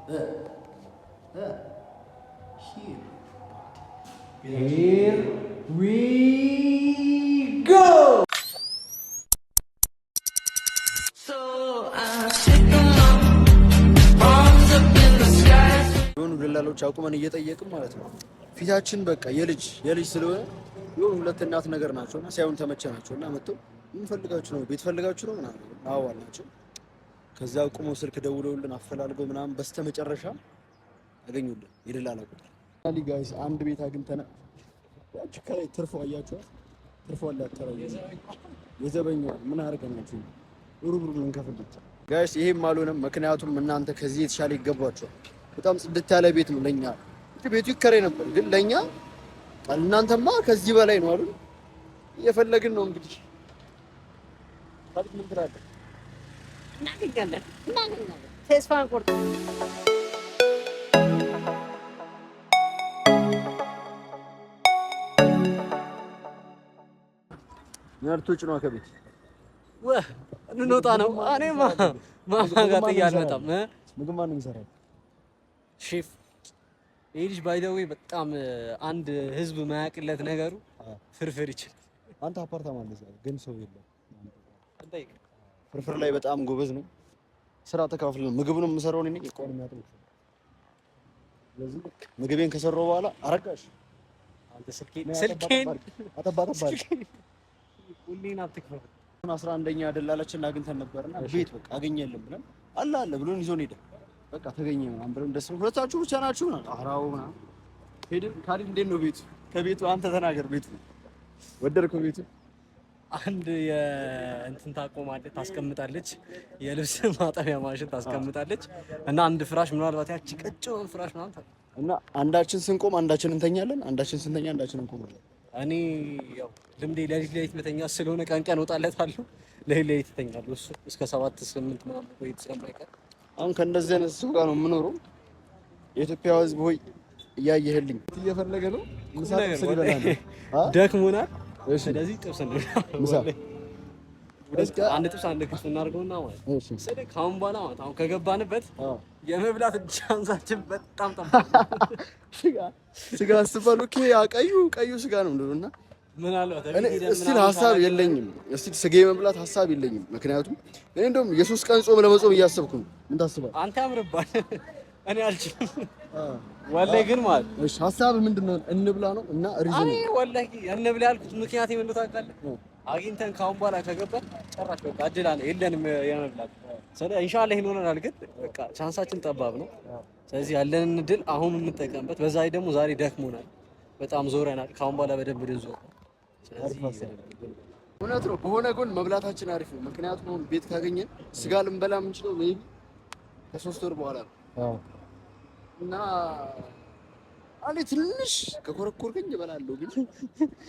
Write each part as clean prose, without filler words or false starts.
Here. Here we go. So I pick 'em up, arms up in the sky. የሆኑ ደላሎች አቁመን እየጠየቅን ማለት ነው። ፊታችን በቃ የልጅ የልጅ ስለሆነ የሆኑ ሁለት እናት ነገር ናቸው እና ሲያዩን ተመቸናቸው እና መጥተው ምን ፈልጋችሁ ነው? ቤት ፈልጋችሁ ነው ምናምን፣ አዎ አልናቸው። ከዛ አቁመው ስልክ ደውለውልን አፈላልገው ምናምን በስተመጨረሻ አገኙልን የደላላ ቁጥር። Guys፣ አንድ ቤት አግኝተናል። ያቺ ከላይ ትርፎ አያችኋት? ትርፎ አላተራው የዘበኛው ምን አድርገናችሁ ሩብ ሩብ ልንከፍል ብቻ guys። ይሄም አልሆነም፣ ምክንያቱም እናንተ ከዚህ የተሻለ ይገባችኋል። በጣም ጽድት ያለ ቤት ነው ለኛ። ቤቱ ይከራይ ነበር ግን ለኛ እናንተማ ከዚህ በላይ ነው አሉ። እየፈለግን ነው እንግዲህ። ታዲያ ምን ትላለህ? እናገኛለን፣ እናገኛለን። ተስፋ አንቆርጥም። ነርቶች ነው ከቤት። ወህ እንወጣ ነው። እኔማ ማማ ጋር ጥዬ አልመጣም። ምግብ ማን ነው የሚሰራው? ሼፍ። ይህ ልጅ by the way በጣም አንድ ህዝብ ማያውቅለት ነገሩ ፍርፍር ይችላል። አንተ አፓርታማ አለ እዛ ግን ሰው የለም። እንጠይቅ። ፍርፍር ላይ በጣም ጎበዝ ነው። ስራ ተካፍለን ምግብ ነው የምሰራው እኔ ነኝ። እቃውን የሚያጥበው ስለዚህ ምግቤን ከሰራው በኋላ አረጋሽ አንተ ስልኬን ስልኬን አጠባ አጠባ ሁሌን አትክፈት። 11ኛ ደላላችን አግኝተን ነበርና ቤት በቃ አገኘልን ብለን አለ አለ ብሎን ይዞን ሄደ። በቃ ተገኘ ምናምን ብለን ደስ ብሎን ሁለታችሁ ብቻ ናችሁ ምናምን አራው ምናምን ሄድን። ካሊድ እንዴት ነው ቤቱ? ከቤቱ አንተ ተናገር። ቤቱ ወደድከው? ቤቱ አንድ የእንትን ታቆማለች፣ ታስቀምጣለች፣ የልብስ ማጠቢያ ማሽን ታስቀምጣለች እና አንድ ፍራሽ ምናልባት ያቺ ቀጭን ፍራሽ ምናምን እና አንዳችን ስንቆም አንዳችን እንተኛለን፣ አንዳችን ስንተኛ አንዳችን እንቆማለን። እኔ ያው ልምዴ ሌሊት ሌሊት መተኛ ስለሆነ ቀን ቀን እወጣለታለሁ፣ ሌሊት ሌሊት እተኛለሁ። እሱ እስከ 7 8 ምናምን ቆይቶ ስለማይቀር አሁን ከእንደዚህ አይነት ሰው ጋር ነው የምኖረው። የኢትዮጵያ ሕዝብ ሆይ እያየህልኝ እየፈለገ ነው። ምሳ ጥብስ ሊበላ ነው። አ? ደክሞናል። እሺ። ስለዚህ ጥብስ እንብላ። ምሳ። አንድ ጥብስ አንድ ክትፎ እናድርገውና ማለት እሺ። ስለ ከአሁን በኋላ ማለት አሁን ከገባንበት የመብላት chance ኣችን በጣም ጠባብ። ስጋ ስጋ ስትባል okay፣ ያ ቀዩ ቀዩ ስጋ ነው እንደው እና ምናልባት እኔ still ሀሳብ የለኝም። Still ስጋ የመብላት ሀሳብ የለኝም። ምክንያቱም እኔ እንደውም የ3 ቀን ጾም ለመጾም እያሰብኩ ነው። ምን ታስባለህ? አንተ ያምርባል፣ እኔ አልችልም። ወላሂ ግን ማለት እሺ ሀሳብ ምንድን ነው? እንብላ ነው እና reason እኔ ወላሂ እንብላ ያልኩት ምክንያት ምን እንደሆነ ታውቃለህ? አግኝተን ከአሁን በኋላ ከገባን ጭራሽ በቃ እድል አለ የለንም የመብላት። ስለዚህ ኢንሻአላህ ይኖረናል፣ ግን በቃ chance ኣችን ጠባብ ነው። ስለዚህ ያለንን እድል አሁን እንጠቀምበት። በዛ ላይ ደግሞ ዛሬ ደክሞናል፣ በጣም ዞረናል። ከአሁን በኋላ በደንብ ልንዞር ነው። ስለዚህ እውነት ነው። በሆነ ጎን መብላታችን አሪፍ ነው። ምክንያቱም አሁን ቤት ካገኘን ስጋ ልንበላ የምንችለው maybe ከ3 ወር በኋላ ነው እና እኔ ትንሽ ከኮረኮርከኝ እበላለሁ፣ ግን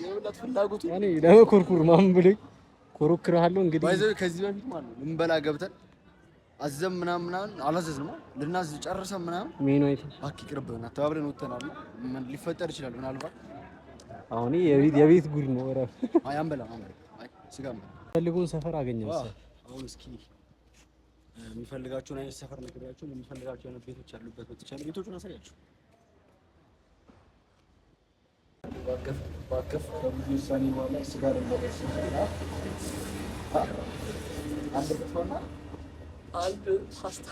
የመብላት ፍላጎቱ እኔ ለመኮርኩር ማን ብሎኝ ኮረኩርሃለሁ እንግዲህ። By the way ከዚህ በፊት ማለት ነው ልንበላ ገብተን አዘም ምናምን ምናምን አላዘዝንም፣ ልናዝ ጨርሰን ምናምን ሜኑ አይተን እባክህ ይቅርብን ተባብለን ወጥተናል። ምን ሊፈጠር ይችላል? ምናልባት አሁን የቤት ጉድ ነው። እረፍ። አይ አንበላም፣ አንበላም። አይ ስጋ አንበላም። ፈልጉን ሰፈር አገኘን። አሁን እስኪ የሚፈልጋቸውን አይነት ሰፈር ነግሬያቸው የሚፈልጋቸው አይነት ቤቶች ያሉበት በተቻለ ቤቶቹን አሳያቸው። ባቀፍ ከብዙ ውሳኔ በኋላ ስጋ ልንበላ አንድ ክትፎና አንድ ፓስታ።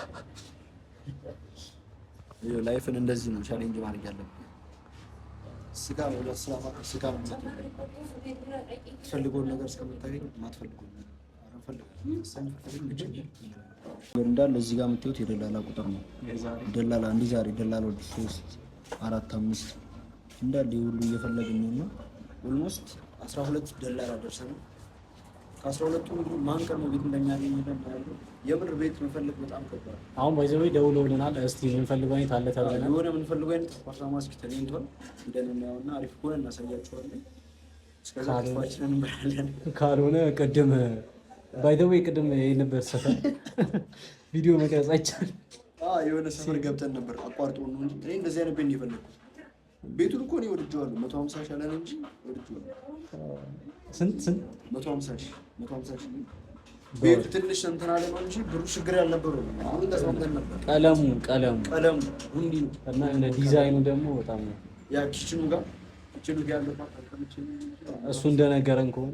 Life ን እንደዚህ ነው challenge ማድረግ ያለብን። ስጋ መብላት ስጋ መብላት የምትፈልገውን ነገር እስከምታገኝ የማትፈልገውን ነገር እንዳለ እዚህ ጋር የምታዩት የደላላ ቁጥር ነው። ደላላ እንዲህ ዛሬ ደላላ ወደ ሶስት አራት አምስት እንዳለ የሁሉ እየፈለግን ነው እና almost 12 ደላላ ደርሰናል። ከ12ቱ እንግዲህ ማን ቀድሞ ቤት እንደሚያገኝ ያለው የምር ቤት መፈለግ በጣም ከባድ ነው። አሁን by the way ደውለውልናል። እስቲ የምንፈልገው አይነት አለ ተብለናል። የሆነ የምንፈልገው አይነት አፓርታማ እስኪ ተገኝቷል። ሄደን እናየውና አሪፍ ከሆነ እናሳያቸዋለን። እስከዛ ክትፏችንን እንበላለን። ካልሆነ ቅድም by the way ቅድም የነበር ሰፈር ቪዲዮ መቅረጽ አይቻልም። የሆነ ሰፈር ገብተን ነበር አቋርጦ ነው እንጂ እኔ እንደዚህ አይነት ቤት ነው የፈለግኩት። ቤቱን እኮ እኔ ወድጄዋለሁ። 150,000 አለን እንጂ ወድጄዋለሁ። ስንት ስንት? 150,000፣ 150,000። ቤቱ ትንሽ እንትን አለ ነው እንጂ ብሩ ችግር ያልነበረው አሁን ተስማምተን ነበር። ቀለሙ ቀለሙ ቀለሙ ቡኒ ነው እና የሆነ ዲዛይኑ ደግሞ በጣም ነው። ያ kitchen ኡ ጋር kitchen ኡ ጋር ያለው part አልተመቸኝም። እሱ እንደነገረን ከሆነ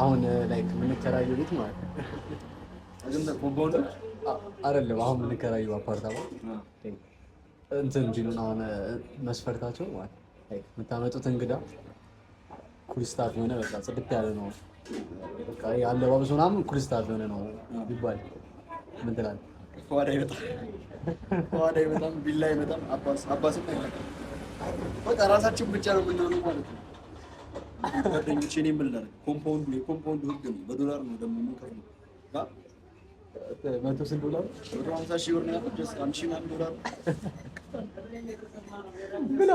አሁን like የምንከራየው ቤት ማለት ነው አግኝተን compound አይደለም፣ አሁን የምንከራየው አፓርታማ እንትን ቢሉን አሁን መስፈርታቸው ማለት ነው like የምታመጡት እንግዳ cool stuff የሆነ በቃ ጽድት ያለ ነው፣ በቃ ይሄ አለባበሱ ምናምን cool stuff የሆነ ነው ቢባል ምን ትላለህ? ፈዋድ አይመጣም፣ ፈዋድ አይመጣም፣ ቢላ አይመጣም፣ አባስ አባስም አይመጣም። በቃ ራሳችን ብቻ ነው የምንሆነው ማለት ነው። ጓደኞቼ እኔ ምን ላድርግ? compound ኡ የ compound ኡ ህግ ነው። በዶላር ነው ደግሞ የምንከፍለው። መቶ ስንት ዶላር? 150,000 ብር ነው ያልኩት። Just 1,000 ምናምን ዶላር። ብላ።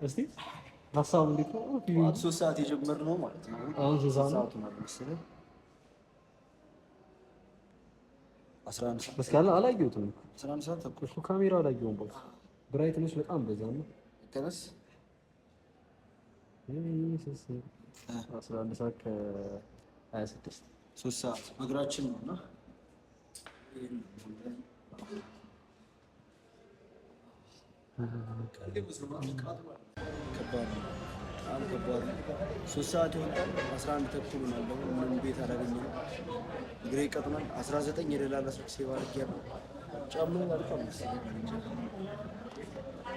እስቲ ሀሳቡ እንዴት ነው? ጠዋት 3 ሰዓት የጀመርነው ማለት ነው። አሁን ስንት ሰዓት ነው? ሰዓቱ ነው መሰለኝ 11 ሰዓት። እስኪ አላየሁትም። 11 ሰዓት ተኩል። እኮ ካሜራ አላየሁም። በቃ brightness በጣም በዛ ነው። ተነስ። 11 ሰዓት ከ26። 3 ሰዓት በእግራችን ነው እና ከባድ ነው። በጣም ከባድ ነው። 3 ሰዓት ይወጣል። 11 ተኩል ሆኗል። ደግሞ ምንም ቤት አላገኘንም። እግሬ ቀጥኗል። 19 የደላላ ስልክ save አድርጌያለሁ። ጫማው አልቋል መሰለኝ።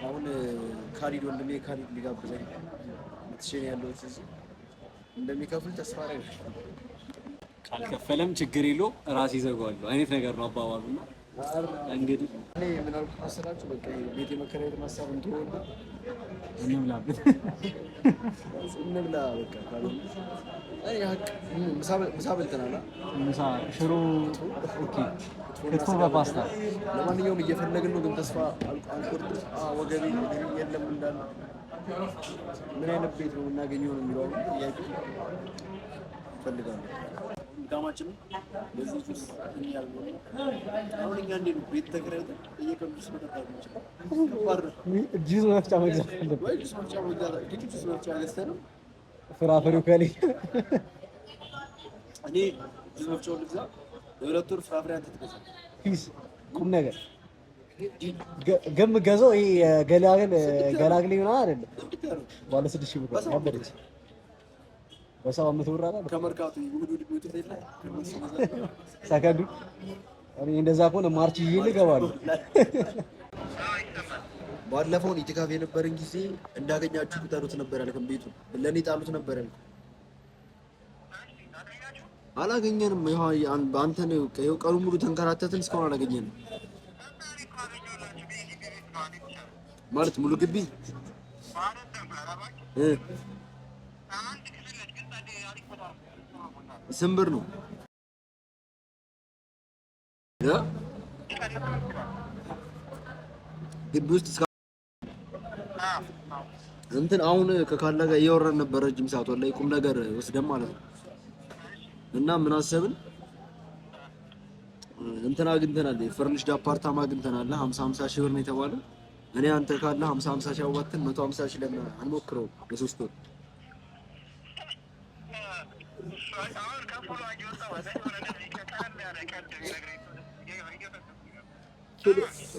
አሁን ካሊድ ወንድሜ ካሊድ ሊጋብዘኝ መጥቼ ነው ያለሁት እዚህ። እንደሚከፍል ተስፋ አደርጋለሁ። ካልከፈለም ችግር የለውም ራሴ ይዘጋዋለሁ አይነት ነገር ነው አባባሉና እንግዲህ እኔ ምን አልኩት መሰላችሁ? በቃ ቤት የመከራየትን ሀሳብ እንትሆና እንብላበት። እንብላ በቃ ካልሆነ እኔ ሀቅ ምሳ በልተናል። ምሳ ሽሮ፣ okay፣ ክትፎ በፓስታ። ለማንኛውም እየፈለግን ነው፣ ግን ተስፋ አንቆርጥም። ወገቤ እግሬ የለም እንዳለ ምን አይነት ቤት ነው የምናገኘው ነው የሚለው ጥያቄ እፈልጋለሁ። ድካማችንን በዚህ ጁስ ያልሆነ አሁን እኛ እንዴት ነው ቤት ተከራይተን በየቀኑ ጁስ መጠጣት የምንችለው? ከባድ ነው። ጁስ መፍጫ መግዛት አለብን። ወይ ጁስ መፍጫ መግዛት፣ ግን ጁስ መፍጫ ገዝተህ ነው። ፍራፍሬው ከሌለ እኔ ጁስ መፍጫውን ልግዛ፣ ለ2 ወር ፍራፍሬ አንተ ትገዛለህ። Peace ቁም ነገር ግን የምገዛው ይሄ ገላግል ገላግሌ ምናምን አይደለም። ባለ 6,000 ብር ያበደች በ700 ብር አይደል? ከመርካቶ እሑድ እሑድ የሚወጡት የለ ከእነሱ ገዛለሁ። ሰከንዱ እኔ እንደዛ ከሆነ ማርች ይዤ እገባለሁ። ባለፈውን ኢቲካፍ የነበረን ጊዜ እንዳገኛችሁ ቁጠሩት ነበር ያልከን፣ ቤቱን ለእኔ ጣሉት ነበር ያልከን። አላገኘንም። ይኸው አንተን ይኸው ቀኑን ሙሉ ተንከራተትን፣ እስካሁን አላገኘንም። ማለት ሙሉ ግቢ ስንት ብር ነው? ግቢ ውስጥ እስከ እንትን አሁን ከካላ ጋር እያወራን ነበር ረጅም ሰዓት ወላሂ ቁም ነገር ወስደን ማለት ነው። እና ምን አሰብን? እንትን አግኝተናል፣ furnished አፓርታማ አግኝተናል። 50 50 ሺህ ብር ነው የተባለው። እኔ አንተ ካለ 50 50 ሺህ አዋጥተን 150 ሺህ ለምን አንሞክረውም? ለሶስት ወር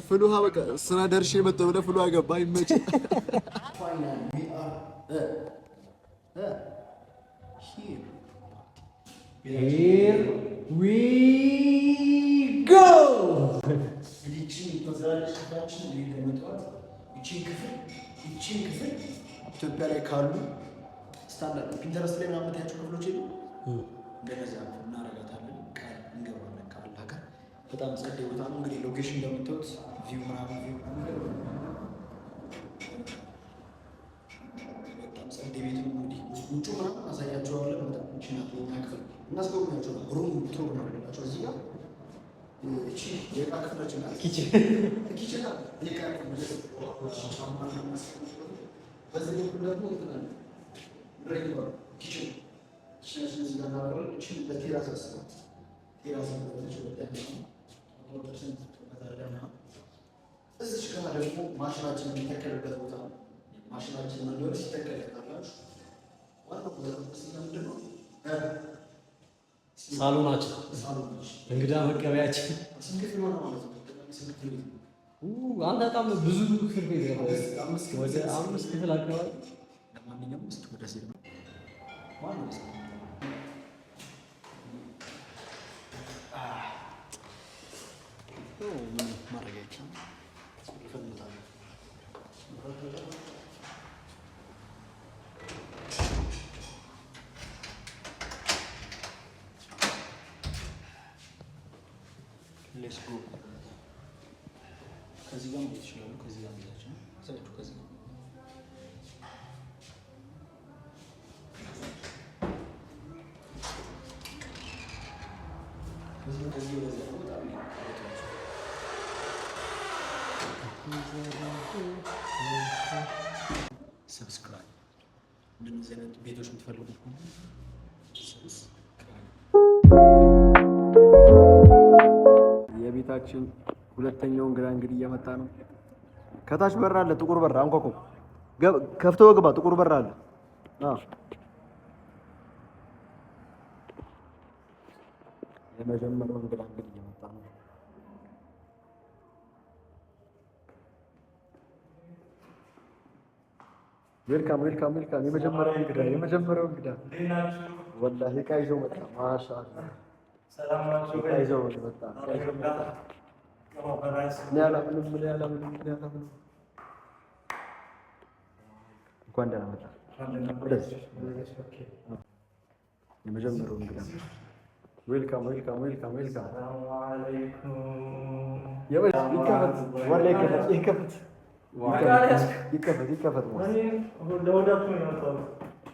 ፍልውሃ በቃ ስራ ደርሼ መጣሁ ብለህ ፍልውሃ ገባ። ይመችህ። Here we go. ይቺን ክፍል ኢትዮጵያ ላይ ካሉ standard Pinterest ላይ ምናምን የምታያቸው ክፍሎች የሉም? እንደነዚያ እናደርጋታለን። ቃል እንገባለን ከአላህ ጋር። በጣም ጸዴ ቦታ ነው። እንግዲህ location እንደምታዩት view ምናምን view በጣም ጸዴ ቤት ነው። እንግዲህ ውጩ ምናምን አሳያቸዋለን። በጣም ይቺ ናት የኛ ክፍል። እናስጎብኛቸዋለን። Room tour እናደርግላቸው። እዚህ ጋር እቺ የዕቃ ክፍላችን ናት። Kitchen. Kitchen ናት። የዕቃ ክፍል ጫማ በዚህ በኩል ደግሞ እንትን አለ። ምንድን ነው የሚባለው? Kitchen kitchen ኣችን እዚህ ጋር እናደርገዋለን። እችን ለ terrace አስባት፣ terrace ነበረች 100% ምናምን። እዚች ጋር ደግሞ ማሽናችን የሚተከልበት ቦታ ነው። ማሽናችን ምን እንደሆነ ሲተከል ታውቃላችሁ። ዋናው ቦታ እዚህ ጋር ምንድን ነው? ሳሎናችን። ሳሎናችን። እንግዳ መቀበያችን። ስንት ክፍል ሆነ ማለት ነው? ስንት ክፍል ቤት ነው? አንተ በጣም ብዙ ክፍል ቤት ነው። አምስት ክፍል። ወደ አምስት ክፍል አካባቢ። ለማንኛውም እስኪ ወደዚህ ነው። ማነው እዚህ? ምንም ማድረግ አይቻልም። ቆልፈን እንመጣለን። Let's go። ከዚህ ጋር መሄድ ይችላሉ። ከዚህ ጋር መሄድ ይችላሉ። አሳያችሁ ከዚህ ጋር ከዚህ ወደዚያ ነው። በጣም ቦታዎች። Subscribe። እንደነዚህ አይነት ቤቶች የምትፈልጉ ከሆነ subscribe። የቤታችን ሁለተኛው እንግዳ እንግዲህ እየመጣ ነው። ከታች በር አለ፣ ጥቁር በር አንኳኩ። ከፍቶ ግባ። ጥቁር በር አለ። አዎ፣ የመጀመሪያው እንግዳ እንግዲህ እየመጣ ነው። Welcome, welcome, welcome። የመጀመሪያው እንግዳ፣ የመጀመሪያው እንግዳ ወላሂ ዕቃ ይዞ መጣ። ማሻአላህ፣ ዕቃ ይዞ መጣ። ዕቃ ይዞ መጣ። እኔ አላምንም፣ እኔ አላምንም፣ እኔ አላምንም። እንኳን ደህና መጣ። ወደዚህ የመጀመሪያው እንግዳ። Welcome, welcome, welcome, welcome። ይከፈት፣ ወላሂ ይከፈት፣ ይከፈት፣ ይከፈት፣ ይከፈት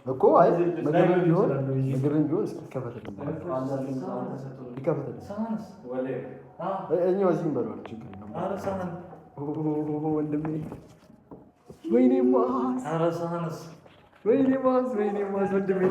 እኮ። አይ ምግብም ቢሆን፣ ምግብም ቢሆን እስኪ ይከፈትልን፣ ይከፈትልን። እኛው እዚህ እንበለዋለን፣ ችግር የለውም። ወንድሜ፣ ወይኔ ማስ፣ ወይኔ ማስ፣ ወይኔ ማስ ወንድሜ።